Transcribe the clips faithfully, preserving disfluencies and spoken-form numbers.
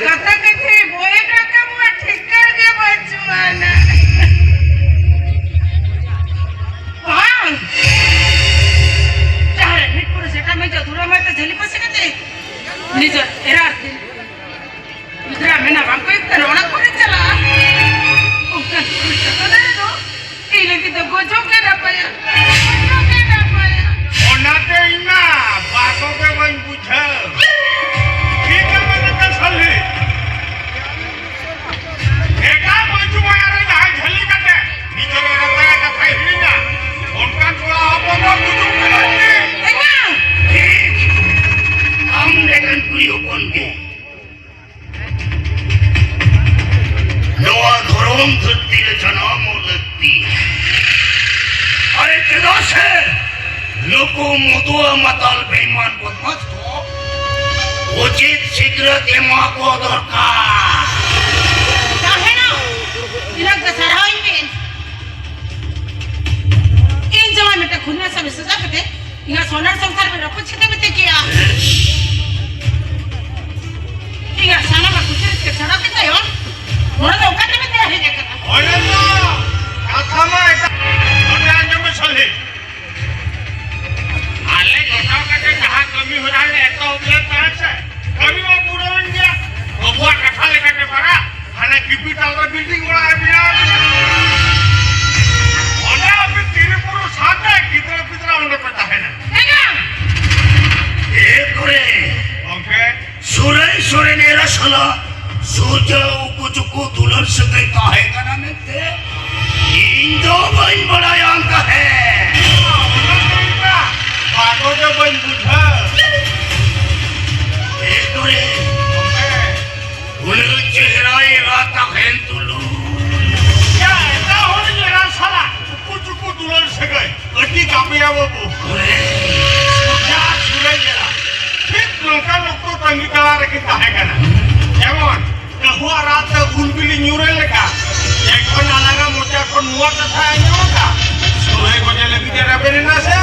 ᱠᱟᱛᱷᱟ ᱠᱟᱛᱷᱟ ᱵᱚᱭᱮ ᱨᱟᱠᱟᱵᱚᱜᱼᱟ, ᱴᱷᱤᱠᱟᱹ ᱜᱮ ᱵᱟᱹᱪᱩᱜ ᱟᱱᱟ᱾ ᱵᱟᱝ᱾ ᱡᱟᱦᱟᱸ ᱨᱮ ᱢᱤᱫ ᱯᱩᱨᱩᱥ ᱮᱴᱟᱜ ᱢᱟᱹᱭ ᱫᱚ ᱫᱷᱩᱨᱟᱹ ᱢᱟᱹᱭ ᱛᱮ ᱡᱷᱟᱹᱞᱤ ᱯᱟᱹᱥᱤ ᱠᱟᱛᱮ ᱱᱤᱡᱮᱨ ᱮᱨᱟ ᱜᱤᱫᱽᱨᱟᱹ ᱢᱮᱱᱟ ᱵᱟᱝ ᱠᱚ ᱤᱠᱟᱹ ᱚᱲᱟᱜ ᱠᱚᱨᱮ ᱪᱟᱞᱟᱜᱼᱟ᱾ ᱚᱱᱠᱟᱱ ᱠᱩᱲᱤ ᱠᱟᱛᱷᱟ ᱫᱟᱲᱮ ᱫᱚ ᱤᱧ ᱞᱟᱹᱜᱤᱫ ᱫᱚ ᱜᱚᱡᱚᱜ ᱜᱮ ᱱᱟᱯᱟᱭᱟ, ᱜᱚᱡᱚᱜ ᱜᱮ ᱱᱟᱯᱟᱭᱟ᱾ ᱚᱱᱟᱛᱮ ᱤᱧ ᱢᱟ ᱵᱟᱠᱚ ᱜᱮ ᱵᱟᱹᱧ ᱵᱩᱡᱷᱟᱹᱣ᱾ ᱴᱷᱤᱠ ᱜᱮ ᱢᱮᱱ ᱠᱟᱫᱟ ᱥᱟᱞᱦᱤ᱾ ᱮᱴᱟᱜ ᱵᱟᱹᱪᱩ ᱢᱟᱭᱟ ᱨᱮ ᱡᱟᱦᱟᱸᱭ ᱡᱷᱟᱹᱞᱤ ᱠᱟᱛᱮ ᱱᱤᱡᱮᱨ ᱮᱨᱟ ᱛᱟᱭᱟ ᱠᱟᱛᱷᱟᱭ ᱦᱤᱲᱤᱧᱟ, ᱚᱱᱠᱟᱱ ᱠᱚᱲᱟ ᱦᱚᱯᱚᱱ ᱫᱚ ᱜᱩᱡᱩᱜ ᱠᱟᱱᱟ ᱪᱮ? ᱮᱸᱜᱟ! ᱴᱷᱤᱠ᱾ ᱟᱢ ᱞᱮᱠᱟᱱ ᱠᱩᱲᱤ ᱦᱚᱯᱚᱱ ᱜᱮ ᱱᱚᱣᱟ ᱫᱷᱚᱨᱚᱢ ᱫᱷᱟᱹᱨᱛᱤ ᱨᱮ ᱡᱟᱱᱟᱢᱚᱜ ᱞᱟᱹᱠᱛᱤ᱾ ᱟᱨᱮ ᱪᱮᱫᱟᱜ ᱥᱮ ᱱᱩᱠᱩ ᱢᱚᱫᱩᱣᱟ ᱢᱟᱛᱟᱞ ᱵᱮᱭᱢᱟᱱ ᱵᱚᱫᱢᱟᱥ ᱠᱚ ᱩᱪᱤᱛ ᱥᱤᱠᱷᱱᱟᱹᱛ ᱮᱢᱟ ᱠᱚ ᱫᱚᱨᱠᱟᱨ᱾ ᱛᱟᱦᱮᱱᱟ, ᱤᱱᱟᱹᱜ ᱫᱚ ᱥᱟᱨᱦᱟᱣ ᱤᱧ ᱢᱮ᱾ ᱤᱧ ᱡᱟᱶᱟᱭ ᱢᱤᱫᱴᱟᱝ ᱠᱷᱩᱱᱤᱭᱟᱹ ᱥᱟᱞᱟᱜ ᱥᱟᱡᱟᱣ ᱠᱟᱛᱮ ᱤᱧᱟᱹᱜ ᱥᱚᱱᱮᱨ ᱥᱚᱝᱥᱟᱨ ᱵᱮᱱ ᱨᱟᱹᱯᱩᱫ ᱪᱷᱤᱛᱟᱹ ᱢᱮᱛᱮ ᱠᱮᱭᱟ᱾ ᱤᱧᱟᱹᱜ ᱥᱟᱱᱟᱢᱟᱜ ᱠᱩᱥᱤ ᱨᱟᱹᱥᱠᱟᱹ ᱪᱷᱟᱲᱟ ᱠᱟᱛᱮ ᱦᱚᱸ ᱱᱚᱰᱮ ᱫᱚ ᱚᱠᱟ ᱛᱮᱵᱮᱱ ᱦᱮᱡ ᱟᱠᱟᱱᱟ? ᱦᱳᱭ ᱛᱚ, ᱠᱟᱛᱷᱟ ᱢᱟ ᱮᱴᱟᱜ᱾ ᱱᱚᱰᱮ ᱟᱸᱡᱚᱢ ᱢᱮ ᱥᱟᱞᱦᱤ, ᱟᱞᱮ ᱜᱚᱴᱟ ᱠᱟᱛᱮ ᱡᱟᱦᱟᱸ ᱠᱟᱹᱢᱤ ᱦᱚᱨᱟ ᱞᱮ ᱮᱛᱚᱦᱚᱵ ᱞᱮᱫ ᱛᱟᱦᱮᱸᱫ ᱥᱮ, ᱠᱟᱹᱢᱤ ᱢᱟ ᱯᱩᱨᱟᱹᱣᱮᱱ ᱜᱮᱭᱟ᱾ ᱵᱟᱹᱵᱩᱣᱟᱜ ᱠᱟᱛᱷᱟ ᱞᱮᱠᱟᱛᱮ ᱯᱟᱨᱟ ᱦᱟᱱᱟ ᱠᱮᱯᱤᱴᱟᱞ ᱨᱮ ᱵᱤᱞᱰᱤᱝ ᱚᱲᱟᱜ ᱮ ᱵᱮᱱᱟᱣ ᱠᱮᱫᱟ᱾ ᱚᱸᱰᱮ ᱟᱯᱮ ᱛᱤᱨᱤ ᱯᱩᱨᱩᱥ ᱥᱟᱶᱛᱮ ᱜᱤᱫᱽᱨᱟᱹ ᱯᱤᱫᱽᱨᱟᱹ ᱚᱸᱰᱮ ᱯᱮ ᱛᱟᱦᱮᱱᱟ᱾ ᱮ ᱠᱚᱨᱮ ᱜᱚᱢᱠᱮ, ᱥᱩᱨᱟᱹᱭ ᱥᱚᱨᱮᱱ ᱮᱨᱟ ᱥᱟᱞᱟᱜ ᱥᱩᱨᱡᱟᱹ ᱩᱠᱩ ᱪᱩᱠᱩ ᱫᱩᱞᱟᱹᱲ ᱥᱟᱹᱜᱟᱹᱭ ᱛᱟᱦᱮᱸ ᱠᱟᱱᱟ ᱢᱮᱱᱛᱮ ᱤᱧ ᱫᱚ ᱵᱟᱹᱧ ᱵᱟᱲᱟᱭᱟᱱ ᱛᱟᱦᱮᱸ᱾ ᱚᱱᱟ ᱫᱚ ᱤᱧ ᱢᱟ ᱵᱟᱰᱚ ᱜᱮ ᱵᱟᱹᱧ ᱵᱩᱡᱷᱟᱹᱣ᱾ ᱮ ᱠᱚᱨᱮ, ᱜᱚᱢᱠᱮ, ᱩᱱᱟᱹᱜ ᱪᱮᱦᱨᱟ ᱮᱨᱟ ᱛᱟᱦᱮᱱ ᱛᱩᱞᱩᱡ᱾ ᱭᱟ, ᱮᱴᱟᱜ ᱦᱚᱲᱤᱡ ᱮᱨᱟ ᱥᱟᱞᱟᱜ ᱩᱠᱩ ᱪᱩᱠᱩ ᱫᱩᱞᱟᱹᱲ ᱥᱟᱹᱜᱟᱹᱭ᱾ ᱟᱹᱰᱤ ᱠᱟᱹᱢᱤᱭᱟ ᱵᱟᱹᱵᱩ᱾ ᱡᱟ ᱥᱩᱨᱟᱹᱭ ᱮᱨᱟ᱾ ᱴᱷᱤᱠ ᱱᱚᱝᱠᱟᱱ ᱚᱠᱛᱚ ᱛᱟᱺᱜᱤ ᱛᱟᱲᱟ ᱨᱮᱠᱤᱱ ᱛᱟᱦᱮᱸ ᱠᱟᱱᱟ᱾ ᱡᱮᱢᱚᱱ ᱠᱟᱹᱦᱩᱣᱟᱜ ᱨᱟᱜ ᱛᱮ ᱩᱞ ᱵᱤᱞᱤ ᱧᱩᱨ ᱮᱱ ᱞᱮᱠᱟ᱾ ᱡᱚᱠᱷᱚᱱ ᱟᱞᱟᱝᱟᱜ ᱢᱚᱪᱟ ᱠᱷᱚᱱ ᱱᱚᱣᱟ ᱠᱟᱛᱷᱟ ᱟᱸᱡᱚᱢ ᱟᱠᱟᱫ, ᱥᱩᱨᱟᱹᱭ ᱜᱚᱡᱮ ᱞᱟᱹᱜᱤᱫ ᱮ ᱨᱮᱵᱮᱱ ᱮᱱᱟ ᱥᱮ?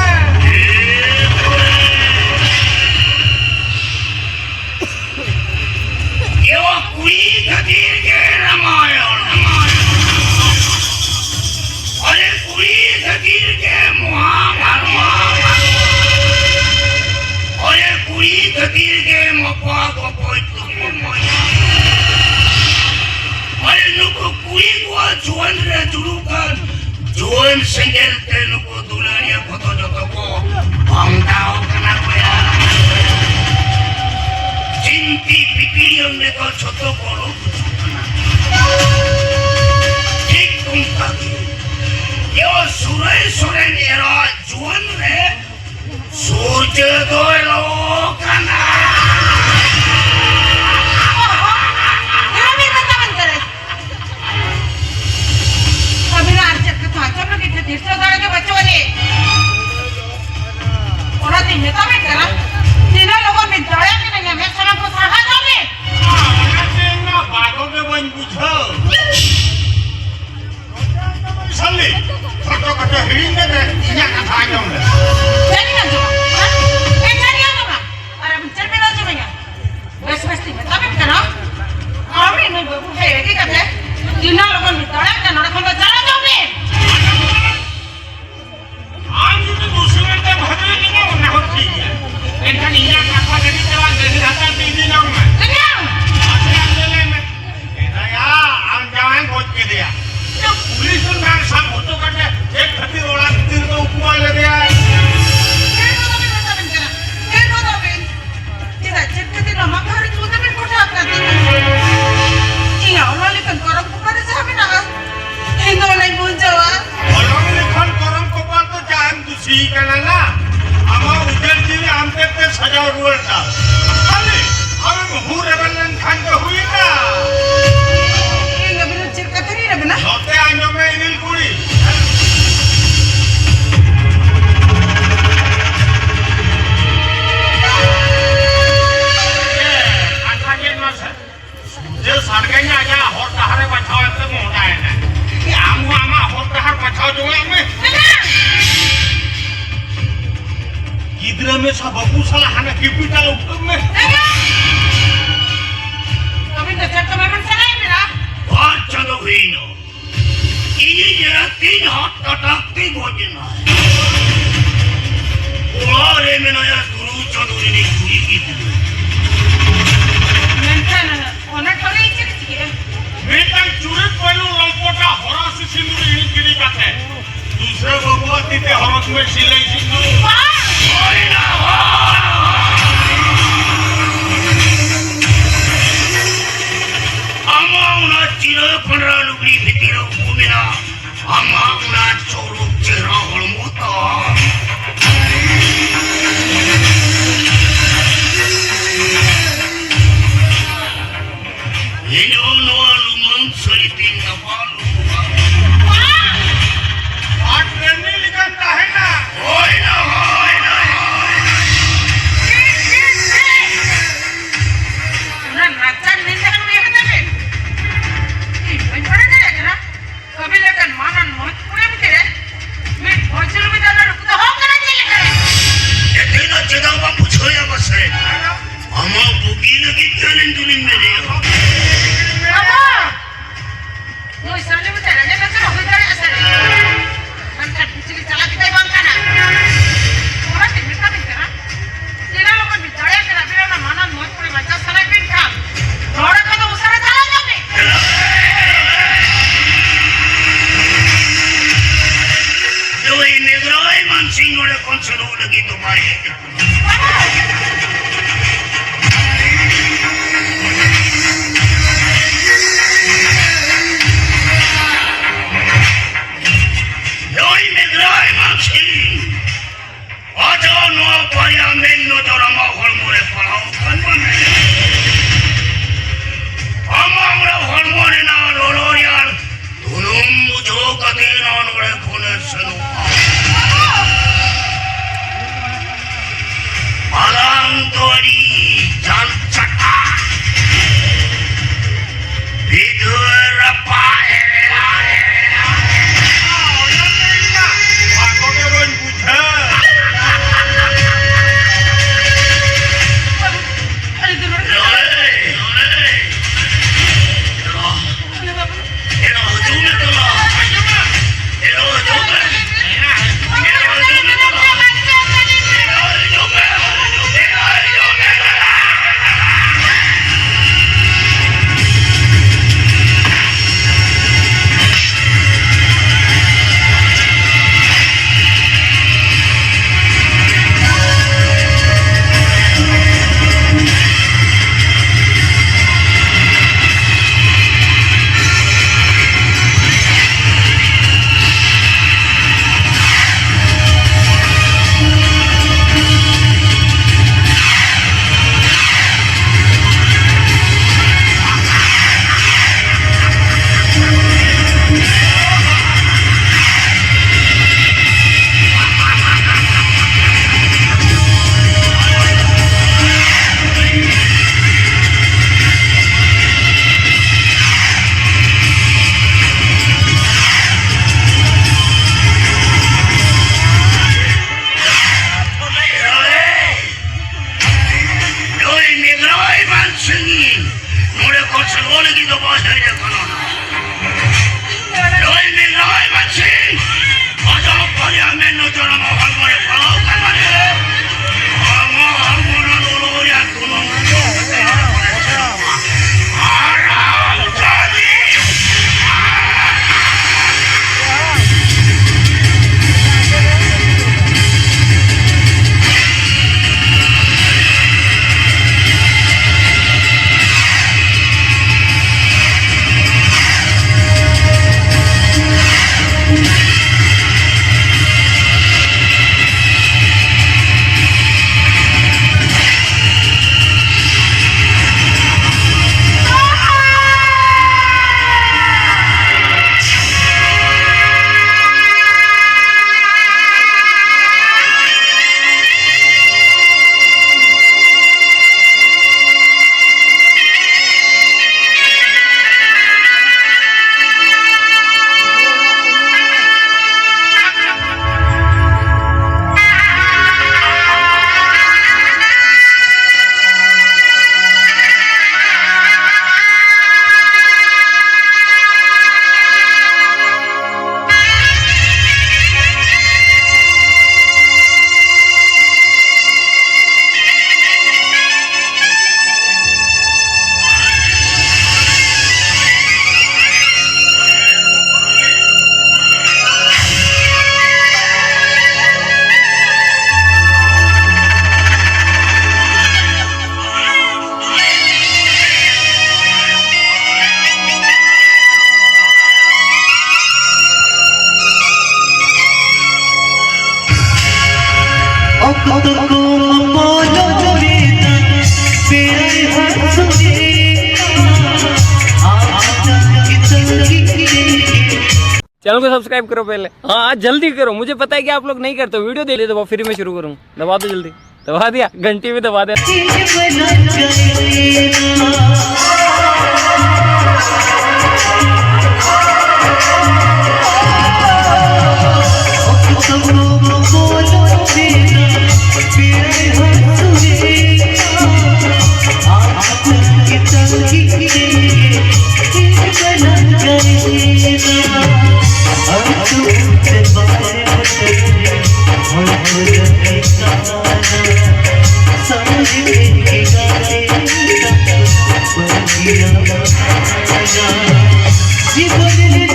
ᱮ ᱠᱩᱲᱤ ᱠᱷᱟᱹᱛᱤᱨ ᱜᱮ ᱨᱟᱢᱟᱭᱚᱱ᱾ ᱚᱨᱮ ᱠᱩᱲᱤ ᱠᱷᱟᱹᱛᱤᱨ ᱜᱮ ᱢᱚᱦᱟᱵᱷᱟᱨᱚᱛ᱾ ᱚᱨᱮ ᱠᱩᱲᱤ ᱠᱷᱟᱹᱛᱤᱨ ᱜᱮ ᱢᱚᱯᱟ ᱜᱚᱯᱚᱡ ᱛᱩᱯᱩᱡ᱾ ᱚᱨᱮ ᱱᱩᱠᱩ ᱠᱩᱲᱤ ᱠᱚᱣᱟᱜ ᱡᱩᱣᱟᱹᱱ ᱨᱮ ᱡᱩᱲᱩ ᱠᱟᱱ ᱡᱩᱣᱟᱹᱱ ᱥᱮᱸᱜᱮᱞ ᱛᱮ ᱱᱩᱠᱩ ᱫᱩᱞᱟᱹᱲᱤᱭᱟᱹ ᱠᱚᱫᱚ ᱡᱚᱛᱚ ᱠᱚ ᱵᱟᱝᱰᱟᱣ ᱠᱟᱱᱟ ᱠᱚᱭᱟ᱾ ᱪᱤᱱᱛᱤ ᱵᱤᱯᱤᱲᱤᱭᱟᱹ ᱱᱤᱛᱚᱜ ᱡᱷᱚᱛᱚ ᱠᱚ ᱞᱩᱯ ᱜᱩᱡᱩᱜ ᱠᱟᱱᱟ᱾ ᱴᱷᱤᱠ ᱚᱱᱠᱟ ᱜᱮ ᱭᱚ ᱥᱩᱨᱟᱹᱭ ᱥᱚᱨᱮᱱ ᱮᱨᱟ ᱡᱩᱣᱟᱹᱱ ᱨᱮ ᱥᱩᱨᱡᱟᱹ ᱫᱚᱭ ᱞᱚ ᱠᱟᱱᱟ᱾ ᱟᱹᱵᱤᱱ ᱫᱚ ᱟᱨ ᱪᱮᱫ ᱠᱟᱛᱷᱟ ᱟᱸᱡᱚᱢ ᱞᱟᱹᱜᱤᱫ ᱛᱮ ᱫᱤᱥᱟᱹ ᱫᱟᱲᱮ ᱜᱮ ᱵᱟᱹᱪᱩᱜ ᱟᱹᱱᱤᱡ᱾ ᱚᱱᱟᱛᱤᱧ ᱢᱮᱛᱟᱵᱮᱱ ᱠᱟᱱᱟ, ᱛᱤᱱᱟᱹᱜ ᱞᱚᱜᱚᱱ ᱵᱤᱱ ᱫᱟᱲᱮᱭᱟᱜ ᱠᱟᱱᱟ, ᱢᱮᱫ ᱥᱟᱢᱟᱝ ᱠᱚ ᱥᱟᱦᱟ ᱠᱟᱜ ᱵᱤᱱ᱾ ᱚᱱᱟᱛᱮ ᱤᱧ ᱢᱟ ᱵᱟᱜᱚ ᱜᱮ ᱵᱟᱹᱧ ᱵᱩᱡᱷᱟᱹᱣ᱾ ᱥᱟᱞᱤ, ᱠᱷᱚᱴᱚ ᱠᱷᱚᱴᱚ ᱦᱤᱲᱤᱧ ᱠᱟᱛᱮ ᱤᱧᱟᱹᱜ ᱠᱟᱛᱷᱟ ᱟᱸᱡᱚᱢ ᱞᱮ᱾ ᱪᱮᱫ ᱤᱧ ᱟᱸᱡᱚᱢᱟ? ᱦᱮᱸ? ᱮ, ᱪᱮᱫ ᱤᱧ ᱟᱸᱡᱚᱢᱟ? ᱟᱨ ᱟᱹᱵᱤᱱ ᱪᱮᱫ ᱵᱤᱱ ᱟᱸᱡᱚᱢᱮᱧᱟ? ᱵᱮᱥ ᱵᱮᱥ ᱛᱤᱧ ᱢᱮᱛᱟ ᱵᱤᱱ ᱠᱟᱱᱟ, ᱟᱢ ᱱᱩᱭ ᱵᱟᱹᱵᱩ ᱴᱷᱮᱱ ᱤᱫᱤ ᱠᱟᱛᱮ ᱛᱤᱱᱟᱹᱜ ᱞᱚᱜᱚᱱ ᱵᱤᱱ ᱫᱟᱲᱮᱭᱟᱜ ᱠᱟᱱᱟ, ᱱᱚᱰᱮ ᱠᱷᱚᱱ ᱫᱚ ᱪᱟᱞᱟᱣ ᱦᱚᱪᱚᱜ ᱵᱤᱱ᱾ ᱟᱢ ᱡᱩᱫᱤ ᱫᱩᱥᱤ ᱢᱮᱱᱛᱮ ᱵᱷᱟᱹᱵᱤ ᱞᱮᱱᱟ, ᱚᱱᱟ ᱦᱚᱸ ᱴᱷᱤᱠ ᱜᱮᱭᱟ᱾ ᱮᱱᱠᱷᱟᱱ ᱤᱧᱟᱹᱜ ᱠᱟᱛᱷᱟ ᱡᱩᱫᱤ ᱪᱟᱞᱟᱜ ᱜᱟᱹᱰᱤ ᱦᱟᱛᱟᱣ ᱛᱮ ᱤᱫᱤ ᱧᱟᱢ ᱢᱮ᱾ ᱪᱮᱫ ᱭᱟ? ᱟᱪᱪᱷᱟ, ᱟᱢ ᱞᱟᱹᱭ ᱢᱮ᱾ ᱮᱱᱟᱭᱟ, ᱟᱢ ᱡᱟᱶᱟᱭ ᱜᱚᱡ ᱠᱮᱫᱮᱭᱟ᱾ ᱪᱮᱫ ᱯᱩᱞᱤᱥ ᱨᱮᱱ ᱵᱟᱝ ᱥᱟᱵ ᱦᱚᱪᱚ ᱠᱟᱛᱮ ᱪᱮᱫ ᱠᱷᱟᱹᱛᱤᱨ ᱚᱲᱟᱜ ᱵᱷᱤᱛᱤᱨ ᱨᱮᱫᱚ ᱩᱠᱩ ᱵᱟᱭ ᱞᱮᱫᱮᱭᱟ? ᱪᱮᱫ ᱦᱚᱸ ᱵᱟᱹᱵᱤᱱ ᱢᱮᱛᱟ ᱵᱤᱱ ᱠᱟᱱᱟ᱾ ᱪᱮᱫ ᱦᱚᱸ ᱵᱟᱹᱵᱤᱱ᱾ ᱪᱮᱫᱟᱜ, ᱪᱮᱫ ᱠᱷᱟᱹᱛᱤᱨ ᱱᱚᱣᱟ ᱠᱟᱹᱦᱱᱤ ᱠᱚ ᱛᱟᱵᱮᱱ ᱠᱚᱴᱷᱟ ᱟᱠᱟᱫ ᱞᱤᱧᱟ? ᱤᱧᱟᱜ ᱚᱱᱟ ᱞᱮᱠᱟᱱ ᱠᱚᱨᱚᱢ ᱠᱚᱯᱟᱨ ᱨᱮ ᱡᱟᱦᱟᱸ ᱢᱮᱱᱟᱜᱼᱟ, ᱤᱧ ᱫᱚ ᱚᱱᱟᱧ ᱵᱩᱡᱷᱟᱹᱣᱟ᱾ ᱠᱚᱞᱚᱢ ᱞᱮᱠᱷᱟᱱ ᱠᱚᱨᱚᱢ ᱠᱚᱯᱟᱨ ᱫᱚ ᱡᱟᱦᱟᱸᱭ ᱫᱩᱥᱤ ᱠᱟᱱᱟ ᱱᱟ, ᱟᱢᱟᱜ ᱩᱡᱟᱹᱲ ᱡᱤᱣᱤ ᱟᱢ ᱛᱮᱫ ᱛᱮ ᱥᱟᱡᱟᱣ ᱨᱩᱣᱟᱹᱲ ᱛᱟᱢ᱾ ᱠᱷᱟᱹᱞᱤ ᱟᱢᱮᱢ ᱦᱩ ᱨᱮᱵᱮᱱ ᱞᱮᱱᱠᱷᱟᱱ ᱜᱮ ᱦᱩᱭᱱᱟ᱾ ᱤᱧ ᱟᱹᱵᱤᱱ ᱪᱮᱫ ᱠᱟᱛᱷᱟ ᱨᱤᱧ ᱨᱮᱵᱮᱱᱟ? ᱱᱚᱛᱮ ᱟᱸᱡᱚᱢ ᱢᱮ, ᱤᱱᱤᱞ ᱠᱩᱲᱤ᱾ ᱠᱟᱛᱷᱟ ᱪᱮᱫ ᱢᱟᱥᱮ? ᱡᱮ ᱥᱟᱰᱜᱟᱧ ᱟᱡᱟᱜ ᱦᱚᱨ ᱰᱟᱦᱟᱨᱮ ᱵᱟᱪᱷᱟᱣ ᱮᱱᱛᱮ ᱢᱚᱦᱰᱟᱭᱮᱱᱟ᱾ ᱟᱢ ᱦᱚᱸ ᱟᱢᱟᱜ ᱦᱚᱨ ᱰᱟᱦᱟᱨ ᱵᱟᱪᱷᱟᱣ ᱡᱚᱝᱟᱜ ᱢᱮ᱾ ᱜᱤᱫᱽᱨᱟᱹ ᱢᱮᱥᱟ ᱵᱟᱹᱵᱩ ᱥᱟᱞᱟᱜ ᱦᱟᱱᱟ ᱠᱮᱯᱤᱴᱟᱞ ᱩᱴᱷᱟᱹᱣ ᱢᱮ᱾ ᱟᱹᱵᱤᱱ ᱫᱚ ᱜᱚᱡ ᱮᱱᱟᱭ᱾ ᱚᱲᱟᱜ ᱨᱮ ᱢᱮᱱᱟᱭᱟ ᱛᱩᱨᱩᱭ ᱪᱟᱸᱫᱳ ᱨᱤᱱᱤᱡ ᱠᱩᱲᱤ ᱜᱤᱫᱽᱨᱟᱹ᱾ ᱢᱮᱱᱠᱷᱟᱱ ᱚᱱᱟ ᱴᱷᱟᱶ ᱨᱮ ᱤᱧ ᱪᱮᱫ ᱤᱧ ᱪᱤᱠᱟᱹᱭᱟ? ᱢᱤᱫᱴᱟᱝ ᱪᱩᱨᱤᱛ ᱯᱟᱹᱭᱞᱩ ᱞᱚᱢᱯᱚᱴᱟ ᱦᱚᱨᱚ ᱥᱤᱥᱤ ᱱᱩᱨᱤ ᱤᱧ ᱜᱤᱰᱤ ᱠᱟᱛᱮ ᱫᱩᱥᱨᱟᱹ ᱵᱟᱹᱵᱩᱣᱟᱜ ᱛᱤ ᱛᱮ ᱦᱚᱨᱚᱜ ᱢᱮ ᱥᱤᱞᱟᱹᱭ ᱥᱤᱸᱫᱩᱨ᱾ ᱵᱟᱝ! ᱦᱳᱭ ᱱᱟ, ᱦᱳᱭ! ᱟᱢᱟᱜ ᱚᱱᱟ ᱪᱤᱨᱟᱹ ᱯᱟᱸᱰᱨᱟ ᱞᱩᱜᱽᱲᱤ ᱵᱷᱤᱛᱤᱨ ᱨᱮ ᱩᱠᱩ ᱢᱮᱱᱟᱜᱼᱟ᱾ ᱟᱢᱟᱜ ᱚᱱᱟ ᱪᱚᱨᱚᱠ ᱪᱮᱦᱨᱟ ᱦᱚᱲᱢᱚ ᱛᱟᱢ᱾ ᱤᱧ ᱦᱚᱸ ᱱᱚᱣᱟ ᱞᱩᱢᱟᱹᱝ ᱥᱟᱹᱲᱤ ᱛᱤᱧ ᱫᱟᱯᱟᱞ ᱠᱚᱜᱼᱟ᱾ ᱟᱨ ᱴᱨᱮᱱᱤᱝ ᱞᱮᱠᱟᱢ ᱛᱟᱦᱮᱱᱟ᱾ ᱦᱳᱭ ᱱᱟ, ᱦᱳᱭ ᱱᱟ, ᱦᱳᱭ ᱱᱟ᱾ ᱚᱱᱟ ᱱᱟᱪᱟᱨ ᱱᱤᱱᱫᱟ ᱠᱟᱱᱟ, ᱩᱭᱦᱟᱹᱨ ᱠᱟᱛᱮ ᱢᱮ᱾ ᱤᱧ ᱵᱟᱹᱧ ᱵᱟᱲᱟᱭ ᱫᱟᱲᱮᱭᱟᱜ ᱠᱟᱱᱟ᱾ ᱠᱟᱹᱢᱤ ᱞᱮᱠᱟᱱ ᱢᱟᱱᱟᱱ ᱢᱚᱡᱽ ᱠᱩᱲᱤ ᱵᱷᱤᱛᱤᱨ ᱨᱮ ᱢᱤᱫ ᱵᱷᱚᱡᱽᱨᱩ ᱢᱤᱫ ᱟᱞᱚ ᱱᱩᱠᱩ ᱫᱚ ᱦᱚᱸ ᱠᱟᱱᱟ ᱪᱮᱫ ᱞᱮᱠᱟ ᱨᱮ? ᱮᱛᱮ ᱫᱚ ᱪᱮᱫᱟᱜ ᱵᱟᱢ ᱵᱩᱡᱷᱟᱹᱣ ᱭᱟ ᱢᱟᱥᱮ? ᱟᱢᱟᱜ ᱵᱩᱜᱤ ᱞᱟᱹᱜᱤᱫ ᱛᱮ ᱟᱹᱞᱤᱧ ᱫᱚᱞᱤᱧ ᱢᱮᱱᱮᱫᱼᱟ᱾ ᱵᱟᱵᱟ! ᱱᱩᱭ ᱥᱟᱹᱨᱤ ᱢᱮᱱᱛᱮ ᱨᱮᱸᱜᱮᱡ ᱱᱟᱪᱟᱨ ᱦᱩᱭ ᱫᱟᱲᱮᱭᱟᱜᱼᱟ ᱥᱟᱹᱨᱤ᱾ ᱢᱮᱱᱠᱷᱟᱱ ᱵᱤᱡᱽᱞᱤ ᱪᱟᱞᱟᱜ ᱜᱮᱛᱟᱭ ᱵᱟᱝ ᱠᱟᱱᱟ᱾ ᱚᱱᱟᱛᱮᱧ ᱢᱮᱛᱟᱵᱤᱱ ᱠᱟᱱᱟ, ᱛᱤᱱᱟᱹᱜ ᱞᱚᱜᱚᱱ ᱵᱤᱱ ᱫᱟᱲᱮᱭᱟᱜ ᱠᱟᱱᱟ, ᱟᱹᱵᱤᱱ ᱚᱱᱟ ᱢᱟᱱᱟᱱ ᱢᱚᱡᱽ ᱠᱩᱲᱤ ᱵᱟᱧᱪᱟᱣ ᱥᱟᱱᱟᱭᱮᱫ ᱵᱤᱱ ᱠᱷᱟᱱ, ᱱᱚᱰᱮ ᱠᱷᱚᱱ ᱫᱚ ᱩᱥᱟᱹᱨᱟ ᱪᱟᱞᱟᱜ ᱛᱟᱵᱤᱱ᱾ ᱱᱩᱭ ᱢᱮᱜᱽᱨᱚᱭ ᱢᱟᱱᱥᱤᱝ ᱱᱚᱰᱮ ᱠᱷᱚᱱ ᱥᱮᱱᱚᱜ ᱞᱟᱹᱜᱤᱫ ᱫᱚ ᱵᱟᱭ ᱦᱮᱡ ᱟᱠᱟᱱᱟ᱾ ᱱᱩᱭ ᱢᱮᱜᱽᱨᱚᱭ ᱢᱟᱱᱥᱤᱝ ᱟᱫᱚ ᱱᱚᱣᱟ ᱵᱟᱨᱭᱟ ᱢᱮᱱ ᱱᱚᱡᱚᱨ ᱟᱢᱟᱜ ᱦᱚᱲᱢᱚ ᱨᱮ ᱯᱟᱲᱟᱣ ᱟᱠᱟᱱ ᱢᱟᱱᱮ, ᱟᱢᱟᱜ ᱚᱱᱟ ᱦᱚᱲᱢᱚ ᱨᱮᱱᱟᱜ ᱞᱚᱞᱚ ᱨᱮᱭᱟᱲ ᱫᱩᱱᱩᱢ ᱵᱩᱡᱷᱟᱹᱣ ᱠᱟᱛᱮ ᱱᱚᱣᱟ ᱱᱚᱰᱮ ᱠᱷᱚᱱᱮ ᱥᱮᱱᱚᱜᱼᱟ᱾ ᱥᱮ ᱚᱞ ᱤᱫᱤ ᱫᱚ ᱵᱟᱭ ᱦᱮᱡ ᱟᱠᱟᱱᱟ᱾ ᱞᱟᱹᱭ ᱢᱮ, ᱞᱟᱹᱭ ᱢᱮ ᱥᱤᱧ, ᱟᱡᱟᱜ ᱵᱟᱨᱭᱟ ᱢᱮᱫ ᱱᱚᱡᱚᱨ ᱟᱢᱟᱜ ᱦᱚᱲᱢᱚ ᱨᱮ ᱯᱟᱲᱟᱣ ᱠᱟᱱᱟ ᱨᱮ, ᱟᱢᱟᱜ ᱦᱚᱲᱢᱚ ᱨᱮᱱᱟᱜ ᱞᱚᱞᱚ ᱨᱮᱭᱟᱜ ᱜᱚᱱᱚᱝ ᱟᱨ ᱟᱢ ᱡᱟᱹᱱᱤᱡ चैनल को सब्सक्राइब करो पहले। हाँ, जल्दी करो, मुझे पता है कि आप लोग नहीं करते। वीडियो दे दे, दबाओ, फ्री में शुरू करूँ। दबा दो जल्दी, दबा दिया, घंटी भी दबा दे। ᱡᱤᱵᱚᱱ ᱨᱮ